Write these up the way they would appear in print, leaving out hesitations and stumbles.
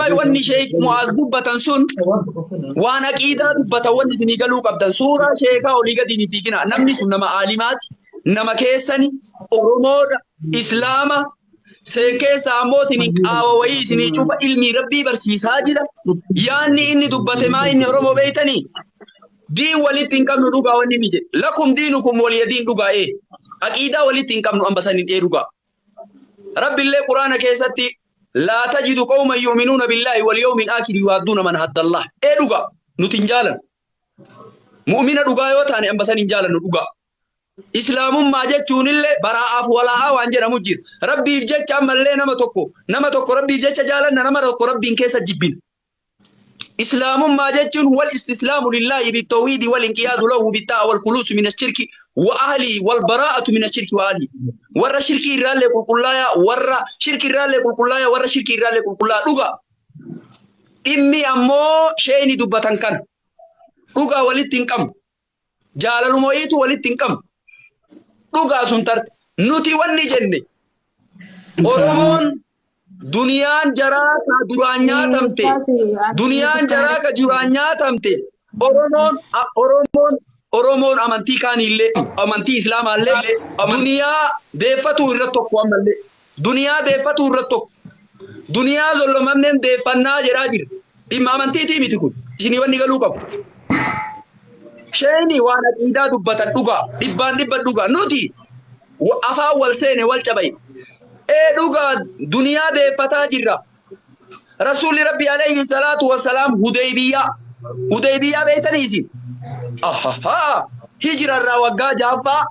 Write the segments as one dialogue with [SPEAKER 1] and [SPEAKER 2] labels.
[SPEAKER 1] Amma wanni Sheek Mu'aaz dubbatan sun waan aqiidaa dubbatan wanni isinii galuu qabdan. Suuraa sheekaa olii gadi hin fiiginaa. Namni sun nama aalimaati, nama keessani, Oromoodha, Islaama. Seen keessaa ammoo tini qaawa wayii isinii cufa ilmii Rabbii barsiisaa jira. Yaanni inni dubbate maa inni Oromoo beeytanii? Diin walitti hin qabnu dhugaa wanni inni jedhe. Lakum diinukum waliya diin dhugaa ee. Aqiidaa walitti hin qabnu amba saniin ee dhugaa. Rabbillee Quraana keessatti laa tajidu qawman yu'minuuna billaahi wal yawmil aakhiri yuwaadduuna man haddallah. Ee dhugaa nuti hin jaalannu. Mu'mina dhugaa yoo taane amba san hin jaalannu dhugaa. Islaamummaa jechuunillee baraa'aaf walaa'aa waan jedhamu jira. Rabbiif jecha ammallee nama tokko Rabbiif jecha jaalanna, nama tokko Rabbiin keessa jibbina. Islaamummaa jechuun wal istislaamu lillaahi bitawhiidi wal inqiyaadu lahu bittaa'a wal kuluusu min ashirki wa ahlii wal baraa'atu min ashirki wa ahlii. Warra shirkii irraallee qulqullaayaa, warra shirkii irraallee qulqullaayaa, warra shirkii irraallee qulqullaayaa dhugaa. Dhimmi ammoo sheeyni dubbatan kana. Dhugaa walitti hin qabnu. Jaalaluma wayiitu walitti hin qabnu. Dhugaa sun tarte. Nuti wanni jenne Oromoon duniyaan jaraa ka duraan nyaatamte, duniyaan jaraa ka duraan nyaatamte, Oromoon amantii kaaniillee, amantii Islaamaallee duniyaa deeffatuu irratti tokko, ammallee duniyaa deeffatuu irratti tokko, duniyaa zollomamneen deeffannaa jedhaa jira. Dhimma amantiitii miti kun, isinii wanni galuu qabu. Sheeni waan aqiidaa dubbatan dhugaa, dhibbaan dhibba dhugaa. Nuti afaan wal seene wal cabaye. Ee dhugaa, duniyaa deeffataa jirra. Rasuulli Rabbi alayhi salaatu wassalaam Hudeybiyaa. Hudeybiyaa beeytanii isin? Ahahaa! Hijirarraa waggaa jaaffaa.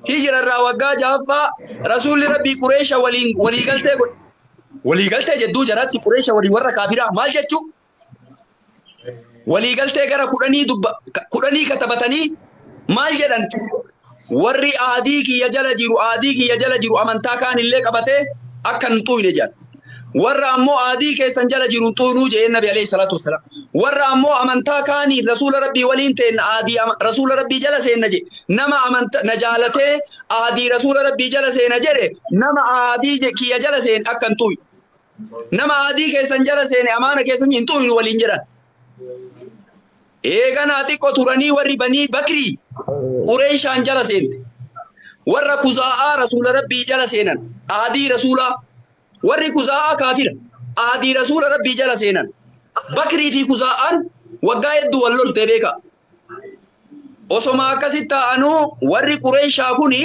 [SPEAKER 1] Hijirarraa waggaa jaaffaa Rasuulli Rabbii Qureesha waliin waliigaltee godhe. Waliigaltee jedduu jaraatti Qureesha waliin, warra kaafiraa maal jechuu? Waliigaltee gara 10 dubba 10 katabatanii maal jedhan? Warri aadii kiyya jala jiru, aadii kiyya jala jiru, amantaa kaan illee qabatee akka hin xuyne jedhan. Warra ammoo aadii keessan jala jiru hin xuynuu jedheen Nabi alayhi salaatu wassalaam. Warra ammoo amantaa kaanii Rasuula Rabbii waliin teenna, aadii Rasuula Rabbii jala seenna jedhe. Nama amanta na jaalatee aadii Rasuula Rabbii jala seena jedhe, nama aadii kiyya jala seen akka hin xuyne. Nama aadii keessan jala seene amaana keessan hin xuynu waliin jedhan. Eeganaa xiqqo turanii warri Banii Bakrii Qureeshaan jala seente. Warra Kuzaa'aa Rasuula Rabbii jala seenan. Aadii Rasuulaa. Warri Kuzaa'aa kaafira. Aadii Rasuula Rabbii jala seenan. Bakrii fi Kuzaa'aan waggaa hedduu wal loltee beeka. Osoma akkasitti taa'anuu warri Qureeshaa kuni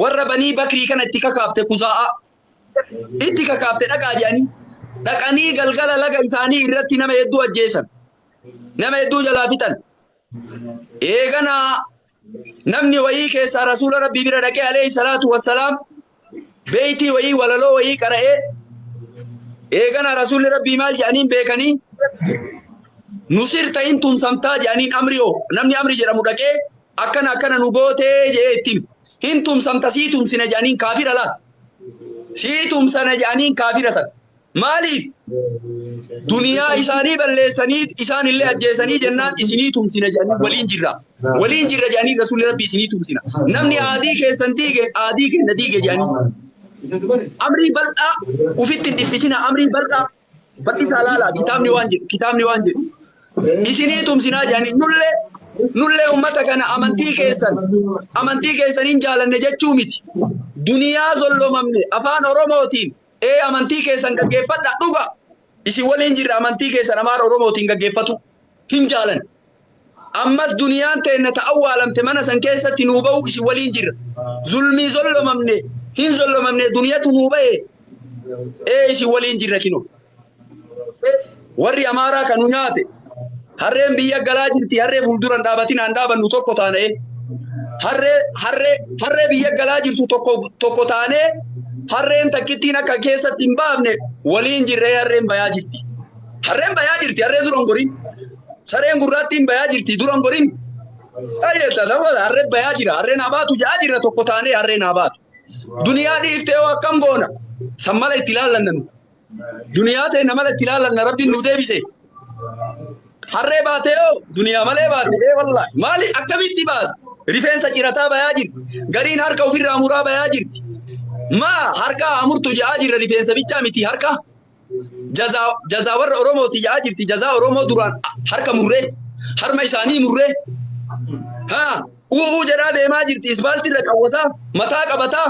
[SPEAKER 1] warra Banii Bakrii kana itti kakaafte Kuzaa'aa. Itti kakaafte, dhaqaa jedhanii. Dhaqanii galgala laga isaanii irratti nama hedduu ajjeesan. Nama hedduu jalaa fixan. Eeganaa namni wayii keessaa Rasuula Rabbii bira dhaqee alayhi salaatu wassalaam beeytii wayii, walaloo wayii qara'ee, eeganaa Rasuulli Rabbii maal jedhaniin beekanii? Nusirta, hin tumsamtaa jedhaniin. Amri hoo namni Amri jedhamu dhaqee akkana akkana nu gootee jedhee itti hime. Hin tumsamta, sii tumsina jedhaniin. Kaafira laal, sii tumsana jedhaniin kaafira san. Maaliif? Duniyaa isaanii balleessanii isaan illee ajjeesanii jennaan isinii tumsina jedhanii, waliin jirra. Waliin jirra jedhanii Rasuulli Rabbii isinii tumsina. Namni aadii keessan diige aadii keenya diige jedhanii. Amrii bal'aa ufitti hin dhiphisina, amrii bal'aa bal'isaa laalaa, kitaabni waan jedhu, kitaabni waan jedhu. Isinii tumsinaa jedhanii. Nullee ummata kana amantii keessan hin jaalanne jechuu miti. Duniyaa zollomamne afaan Oromootiin ee amantii keessan gaggeeffadha, dhuga. Isin waliin jirra, amantii keessan afaan Oromootiin gaggeeffatu hin jaalan. Ammas duniyaan teenna ta awwaalamte mana san keessatti nuu ba'u isin waliin jirra. Zulmii zollomamne hin zollomamne, duniyatu nuu ba'e, ee isin waliin jirra kino. Warri Amaaraa kan nu nyaate harreen biyya galaa jirti, harree fuulduran dhaabatinaan dhaabannu tokko taana'e. Harree harree harree biyya galaa jirtu tokko tokko taanee harreen takkittiin akka keessatti hin baafne waliin jirree, harreen bayaa jirti. Harreen bayaa jirti, harree dura hin gorin. Sareen gurraattiin bayaa jirti, dura hin gorin. Ayyeetta nama harreen bayaa jira, harreen haa baatu jedhaa jirra, tokko taanee harreen haa baatu. Duniyaa dhiiftee hoo akkam goona? San mala itti ilaallanna nu. Duniyaa ta'e mala itti ilaallanna, Rabbiin nu deebise. Harree baatee hoo duniyaa malee baate, ee wallaahi maali, akkamitti baate? Rifeensa cirataa bayaa jirti. Gariin harka ofirraa muraa bayaa jirti. Maa harka haa murtu jedhaa jirra, rifeensa bichaa miti harka. Jazaa jazaa warra Oromooti ja'aa jirti. Jazaa Oromoo duraan harka murree harma isaanii murree haa u'uu jedhaa deemaa jirti. Ispaaltii irra qawwasaa mataa qabataa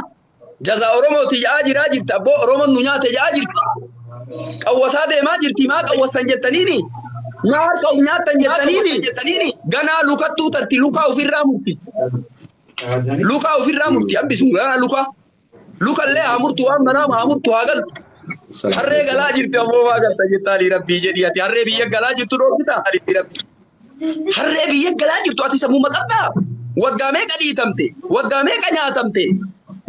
[SPEAKER 1] jazaa Oromooti ja'aa jiraa jirti. Abboo Oromoon nu nyaate ja'aa jirti. Qawwasaa deemaa jirti. Maa qawwassan jettaniini? Maa harka of nyaattan jettaniini? Ganaa lukattuu tarti lukaa ofirraa murti. Lukaa ofirraa murti hambisu ganaa lukaa. Lukallee haa murtu waan manaa haa murtu haa galtu. Harree galaa jirti ammoo maa galta jettaanii rabbii jedhii ati harree biyya galaa jirtu dhoofita. Harree biyya galaa jirtu ati sammuu maqabdaa. Waggaa meeqa dhiitamte? Waggaa meeqa nyaatamte?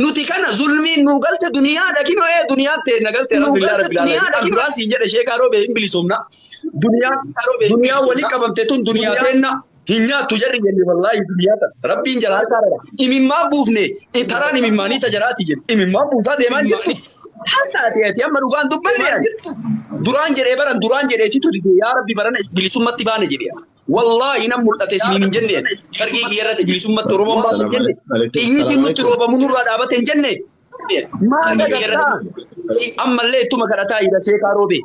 [SPEAKER 1] Nuti kana zulmiin nuu galte duniyaadha kinoo ee duniyaan teenna galte alhamdulillah rabbil alamin. An duraan siin jedhe sheekaa roobee hin bilisoomna. Duniyaan walitti qabamte tun duniyaa teenna. Hin nyaattu jarri jenne wallaahi duniyaa tana. Rabbiin jala harkaa rara. Imimmaan buufne taraan imimmaanii ta jaraati jenne. Imimmaan buusaa deemaa hin jirtu. Hal taate ati amma dhugaan dubbanne ani. Duraan jedhee baran duraan jedhee situ dide yaa Rabbi barana bilisummatti baane jedhee. Wallaahi nan mul'ate isiniin hin jenne. Sargii kiyya irratti bilisummatti Oromoon baate hin jenne. Xiyyiitiin nutti roobamu nurraa dhaabate hin jenne. Maa dagattaa? Ammallee ittuma kadhataa jira sheekaa roobee.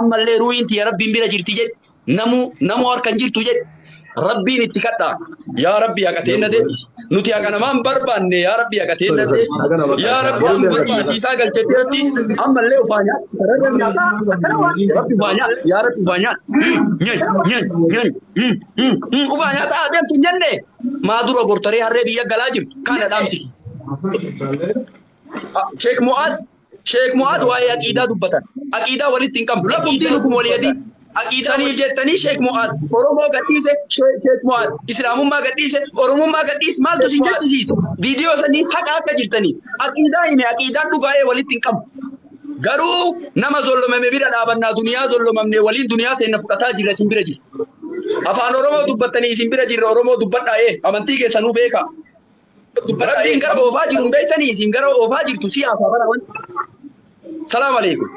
[SPEAKER 1] Ammallee ruuhiin tiyya Rabbiin bira jirti jedhe. Namuu namuu harka hin jirtu jedhe. Rabbiin itti kadhaa. Yaa Rabbi haqa teenna deebisi. Nuti haqa namaa hin barbaanne yaa Rabbi haqa teenna deebisi. Yaa Rabbi amma ciisiisaa galchetti irratti ammallee ufaa nyaata. Kararra nyaataa akkana waan Rabbi ufaa nyaata. Yaa Rabbi ufaa nyaata. Nyan nyan nyan ufaa nyaata adeemtu hin jenne. Maa dura gortaree harree biyya galaa jirtu kana dhaamsi. Sheek Mu'aaz Sheek Mu'aaz waa'ee aqiidaa dubbatan. Aqiidaa walitti hin qabnu. Lakum diinukum waliya diin. Saniif jettanii Sheek Mu'aaz Oromoo gadhiise Sheek Mu'aaz Islaamummaa gadhiise Oromummaa gadhiise maaltu isin jechisiise? Viidiyoo sanii haqa akka jirtanii. Aqiidaa hime aqiidaan dhugaa'ee walitti hin qabnu. Garuu nama zollomame bira dhaabannaa duniyaa zollomamne waliin duniyaa teenna fudhataa jirra isin bira jirra. Afaan Oromoo dubbattanii isin bira jirra Oromoo dubbadhaa ee amantii keessanuu beekaa. Rabbiin gara oofaa jiru hin beektanii isin gara oofaa jirtu siyaasaa bara wanti. Salaam alaikum.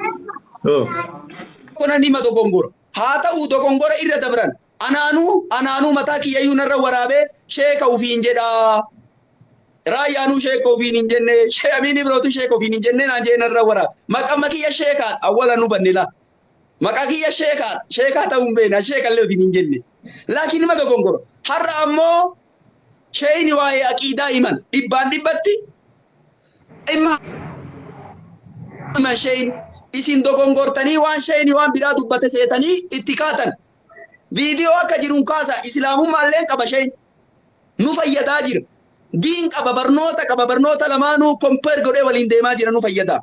[SPEAKER 1] Kuna nima dogongora. Haa ta'u dogongora irra dabran. Anaanuu anaanuu mataa kiyyayyuu narra waraabee sheeka ufiin jedhaa. Raayyaanuu sheeka ufiin hin jenne shee Amiin Ibrootu sheeka ufiin hin jenne naan jee narra waraabe. Maqama kiyya sheekaadha awwala nu banne laa. Maqaa kiyya sheekaadha sheekaa ta'uu hin beekne sheekallee ufiin hin jenne. Laakiin nima dogongora. Har'a ammoo Sheeyni waa'ee aqiidaa himan dhibbaan dhibbatti dhimma himan sheeyni isin dogongortanii waan sheeyni waan biraa dubbate seetanii itti kaatan viidiyoo akka jiruun kaasa islaamummaalleen qaba sheeyni nu fayyadaa jira diin qaba barnoota qaba barnoota lamaanuu compare godhee waliin deemaa jira nu fayyadaa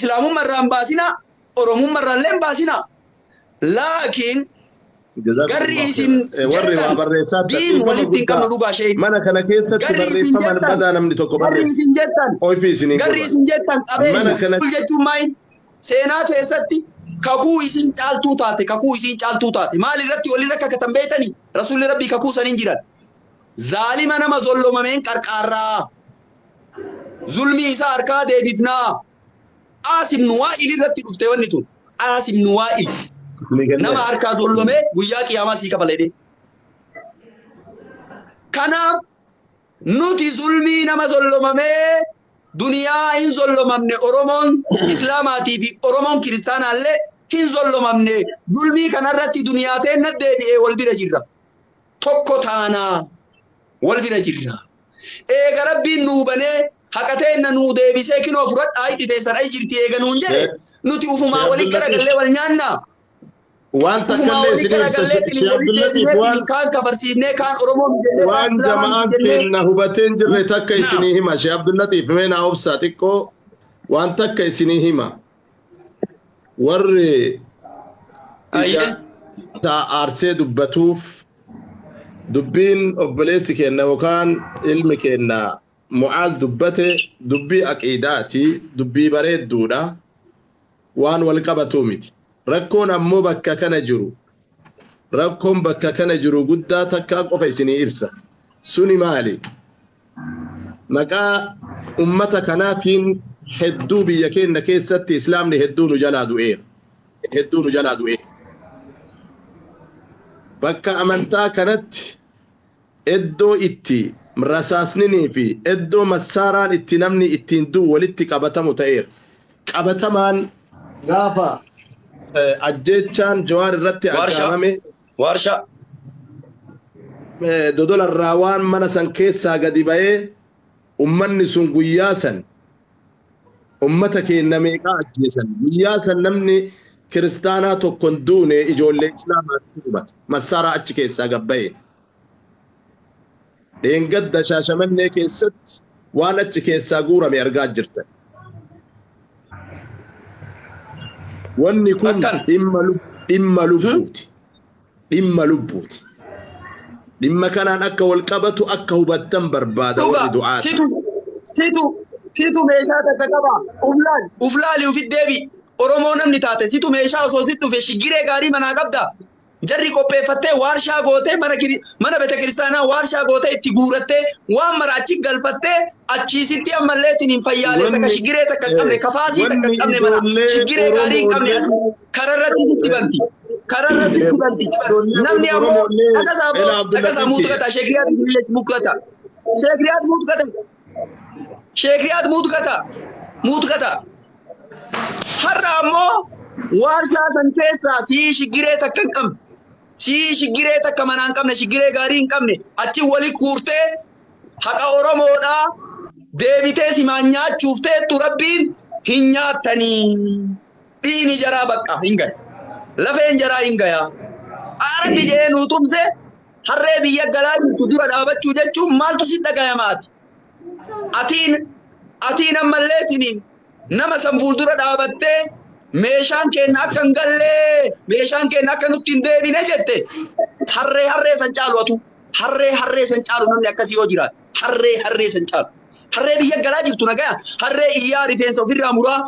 [SPEAKER 1] islaamumma irraa hin baasinaa oromumma irraa illee hin baasinaa laakiin Garri isin
[SPEAKER 2] Warri waa
[SPEAKER 1] jettan
[SPEAKER 2] barreessaa
[SPEAKER 1] diin
[SPEAKER 2] dhiifama
[SPEAKER 1] walitti hin
[SPEAKER 2] guddaa
[SPEAKER 1] qabnu dhugaa shee.
[SPEAKER 2] mana kana keessatti
[SPEAKER 1] Garri isin
[SPEAKER 2] barreeffaman
[SPEAKER 1] jettan
[SPEAKER 2] badaa namni tokko
[SPEAKER 1] garri
[SPEAKER 2] barreesse
[SPEAKER 1] isin jettan
[SPEAKER 2] ofii isiniin
[SPEAKER 1] garri
[SPEAKER 2] godha.
[SPEAKER 1] isin jettan
[SPEAKER 2] Mana
[SPEAKER 1] qabeenya
[SPEAKER 2] kana
[SPEAKER 1] jechuun maayin seenaa keessatti kakuu isin caaltuu taate kakuu isin caaltuu taate maal irratti walirra kakatan beektanii rasuulli rabbii kakuu saniin jiran zaalima nama zollomameen qarqaarraa zulmii isaa harkaa deebifnaa Aasim Nuwaa'il irratti dhufte wanni tun. Aasim Nuwaa'il nama harkaa zollomee guyyaa qiyaamaa sii kafala jedhee. Kanaaf nuti zulmii nama zollomamee duniyaa hin zollomamne Oromoon Islaamaatii fi Oromoon kiristaanaallee hin zollomamne zulmii kanarratti duniyaa teenna deebi'ee wal bira jirra. Tokko taanaa wal bira jirra. Eega Rabbiin nuu banee haqa teenna nuu deebisee kinoo fudhadhaa hidhi teessan ay jirti eega nuun jedhe nuti ufumaa
[SPEAKER 2] Sheekh
[SPEAKER 1] wali
[SPEAKER 2] Abdullatiif
[SPEAKER 1] garagallee wal nyaannaa.
[SPEAKER 2] waan
[SPEAKER 1] Ufumaa
[SPEAKER 2] takkallee
[SPEAKER 1] wali
[SPEAKER 2] isinii ibsa
[SPEAKER 1] garagallee
[SPEAKER 2] Sheekh
[SPEAKER 1] tini wali
[SPEAKER 2] Abdullatiif
[SPEAKER 1] deebinee
[SPEAKER 2] waan
[SPEAKER 1] tini kaan kafarsiifnee kaan Oromoo miti jennee kaan
[SPEAKER 2] waan
[SPEAKER 1] Islaamaa miti
[SPEAKER 2] jama'aan
[SPEAKER 1] jennee.
[SPEAKER 2] keenna hubatee hin jirre takka
[SPEAKER 1] Naam.
[SPEAKER 2] isinii hima Sheekh Abdullatiif mee naa obsaa xiqqoo waan takka isinii hima warri ija
[SPEAKER 1] Ayyee.
[SPEAKER 2] isaa aarsee dubbatuuf Dubbiin obboleessi keenna yookaan ilmi keenna Mu'aaz dubbate dubbii aqiidaati, dubbii bareedduudha, waan wal qabatuu miti. Rakkoon ammoo bakka kana jiru, rakkoon bakka kana jiru guddaa takkaa qofa isinii ibsa. Suni maali? Maqaa ummata kanaatiin hedduu biyya keenna keessatti islaamni hedduu nu jalaa du'eera. Hedduu nu jalaa du'eera. Bakka amantaa kanatti iddoo itti rasaasninii fi iddoo massaaraan itti namni ittiin du'u walitti qabatamu ta'eera. Qabatamaan gaafa Ajjeechaan Jawaar irratti
[SPEAKER 1] Waarshaa.
[SPEAKER 2] aggaamame
[SPEAKER 1] Waarshaa.
[SPEAKER 2] Dodolarraa waan mana san keessaa gadi ba'ee ummanni sun guyyaa san ummata keenya meeqaa ajjeesan. Guyyaa san namni kiristaanaa tokko hin duune, ijoollee islaamaatti dhumate massaaraa achi keessaa gabba'e. Dheengadda Shaashamannee keessatti waan achi keessaa guurame argaa jirtan. Wanni kun
[SPEAKER 1] Akkan.
[SPEAKER 2] dhimma lubbuuti. Dhimma lubbuuti. Dhimma kanaan akka wal qabatu akka hubattan barbaada warri
[SPEAKER 1] Dhuga
[SPEAKER 2] du'aati.
[SPEAKER 1] Situ meeshaa takka qaba. Uflaali uflaali ufit deebi. Oromoo namni taate situ meeshaa osoo sitti dhufe shigiree gaarii manaa qabda. Jarri qopheeffattee waarshaa gootee mana beeta kiristaanaa waarshaa gootee itti guurattee waan mara achi galfattee achiisitti ammallee ittiin hin fayyaalessa ka shigiree takka hin qabne, kafaasii takka hin
[SPEAKER 2] Wanni
[SPEAKER 1] qabne, mana
[SPEAKER 2] ijoollee
[SPEAKER 1] shigiree gaarii hin qabne as
[SPEAKER 2] Oromoollee
[SPEAKER 1] kararratti sitti banti. Kararratti sitti banti.
[SPEAKER 2] Ijoollee
[SPEAKER 1] Namni ammoo
[SPEAKER 2] Oromoollee
[SPEAKER 1] caqasaa boo
[SPEAKER 2] ila
[SPEAKER 1] caqasaa muutu
[SPEAKER 2] Abdullatif
[SPEAKER 1] gata, Sheekriyaat illee muutu gata. Sheekriyaat muutu gata. Sheekriyaat muutu gata. Muutu gata. Har'a ammoo waarshaa san keessaa sii shigiree takka hin qabne. Sii shigiree takka manaa hin qabne, shigiree gaarii hin qabne. Achi wali kuurtee haqa Oromoodhaa deebitee simaan nyaachuuf teettu Rabbiin hin nyaattanii. Dhiini jaraa bakka hin gahe. Lafeen jaraa hin gayaa. Rabbi jedhee nuu tumse, harree biyya galaa jirtu dura dhaabachuu jechuun maaltu si dhagayamaati? Atiin ammalleetiniin nama san fuuldura dhaabattee meeshaan keenya akka hin gallee, meeshaan keenya akka nutti hin deebine jette, harree harree san caalu atu, harree harree san caalu. Namni akkasii yoo jiraate, harree harree san caalu, harree biyya galaa jirtu nagaya, harree iyyaa rifeensa ofirraa muraa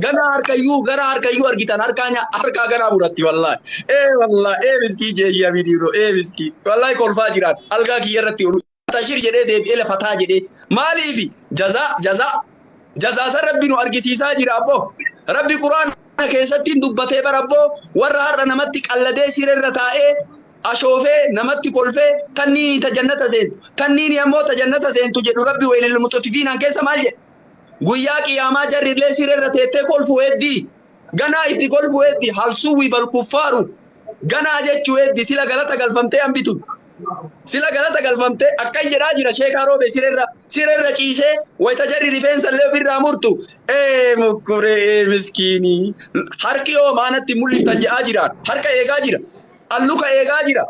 [SPEAKER 1] ganaa harkayyuu gara harkayyuu argitan, harkaa harkaa ganaa muratti. Wallaahi, ee wallaahi, ee miskii jeeyyaa miidhiiroo, ee miskii, wallaahi kolfaa jiraat algaa kiyya irratti olu tashir jedhee deebi'ee lafataa jedhee. Maaliifi jazaa jazaa jazaa san Rabbi nu argisiisaa jira abboo. Rabbi Quraana keessatti dubbatee bara abboo, warra har'a namatti qalladee siree taa'ee ashoofee namatti kolfee tanniini ta jannata seentu, tanniini ammoo ta jannata seentu jedhu. Rabbi weelil muxafifiinaan keessa maal jedhe? Guyyaa qiyaamaa jarri illee siree irra teettee kolfu heddii, ganaa itti kolfu heddi. Halsuwwi bal kuffaaru ganaa jechuu heddi. Sila galata galfamtee hambitu, sila galata galfamtee akkan jedhaa jira. Sheekaa Roobe sireerra ciisee wayita jarri rifeensa illee ofirraa murtu, ee mukkuree, ee miskiinii, harki yoo maanatti mul'iftan jedhaa jira. Harka eegaa jira, alluka eegaa jira.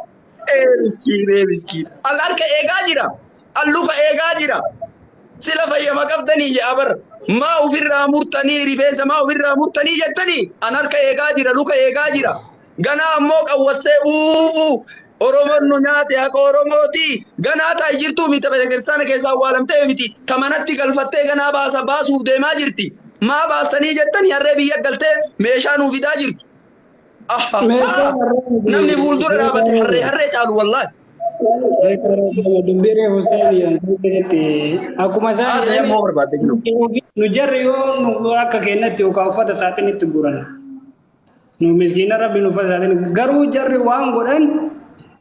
[SPEAKER 1] Ee miskiin, ee miskiin, al harka eegaa jira, alluka eegaa jira. Sila fayyama qabdanii jedha bar. Maa ofirraa murtanii rifeensa, maa ofirraa murtanii jettanii, an harka eegaa jira, luka eegaa jira. Ganaa ammoo qawwastee uuu Oromoon nu nyaate, haqa Oromooti. Ganaa taa'e jirtuu miti, betekiristaana keessaa awwaalamtee miti, ta manatti galfattee ganaa baasa baasuuf deemaa jirti. Maa baastanii jettanii, harree biyya galtee meeshaa nuu fidaa jirtu. Namni fuuldura dhaabate harree harree caalu, wallaahi.
[SPEAKER 3] Dubbii reefu ustaazii keessatti akkuma isaan
[SPEAKER 1] Haasa'ee ammoo barbaadde jiru.
[SPEAKER 3] Nu jarri yoo nu akka kennatti yookaan uffata saaxinitti guran, nu miskiina Rabbi nu uffata saaxini, garuu jarri waan godhan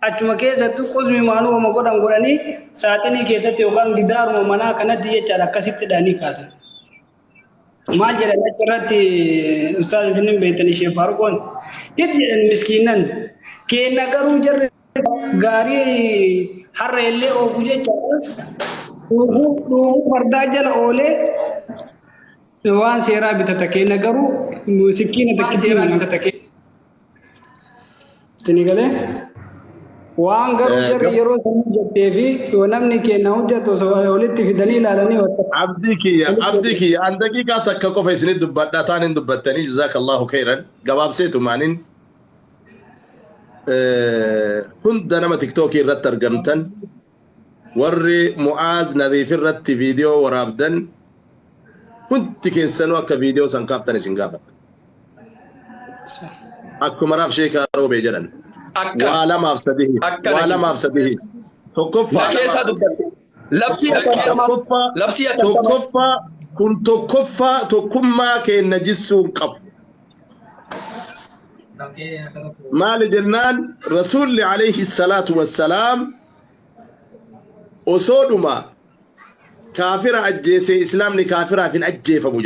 [SPEAKER 3] achuma keessatti qusmi maaluuma godhan godhanii saaxinii keessatti yookaan gidaaruma manaa kanatti jechaadha, akkasitti dhanii kaasan. Maal jedhan achirratti ustaaz, isin hin beektan, ishee Faaruqoon hit jedhan miskiinan kenna, garuu jarri gaarii har'a illee oofu jechaadha. Dhuufuu fardaa jala oolee waan seeraa bitata, kenna garuu sikkiina takkitti bitata kenna. Isin galee waan garuu jarri yeroo san hojjettee fi yoo namni kenna hojjetu osoo walitti fidanii ilaalanii wata.
[SPEAKER 2] Abdii kiyya, abdii kiyya, an daqiiqaa takka qofa isinit dubbadha, taan hin dubbattanii, jazakallahu khairan. Gabaabseetu maanin hunda nama TikTokii irratti argamtan, warri Mu'aaz Nadiif irratti viidiyoo waraabdan hundi keessanuu akka viidiyoo san kaaftan isin gaafadha. Akkuma raaf Sheekaa Roobee jedhan.
[SPEAKER 1] Akka
[SPEAKER 2] Waa lamaaf sadihi.
[SPEAKER 1] Akkana
[SPEAKER 2] Waa
[SPEAKER 1] jedhu.
[SPEAKER 2] lamaaf sadihi. Tokkoffaa.
[SPEAKER 1] Na keessaa dubbatte. Labsii akkantamaa.
[SPEAKER 2] Tokkoffaa.
[SPEAKER 1] Labsii akkantamaa.
[SPEAKER 2] Tokkoffaa, kun tokkoffaa tokkummaa keenya jissuu hin qabu. Maali jennaan, Rasuulli alayhi salaatu wassalaam osoodhuma kaafira ajjeesee islaamni kaafiraaf hin ajjeefamu.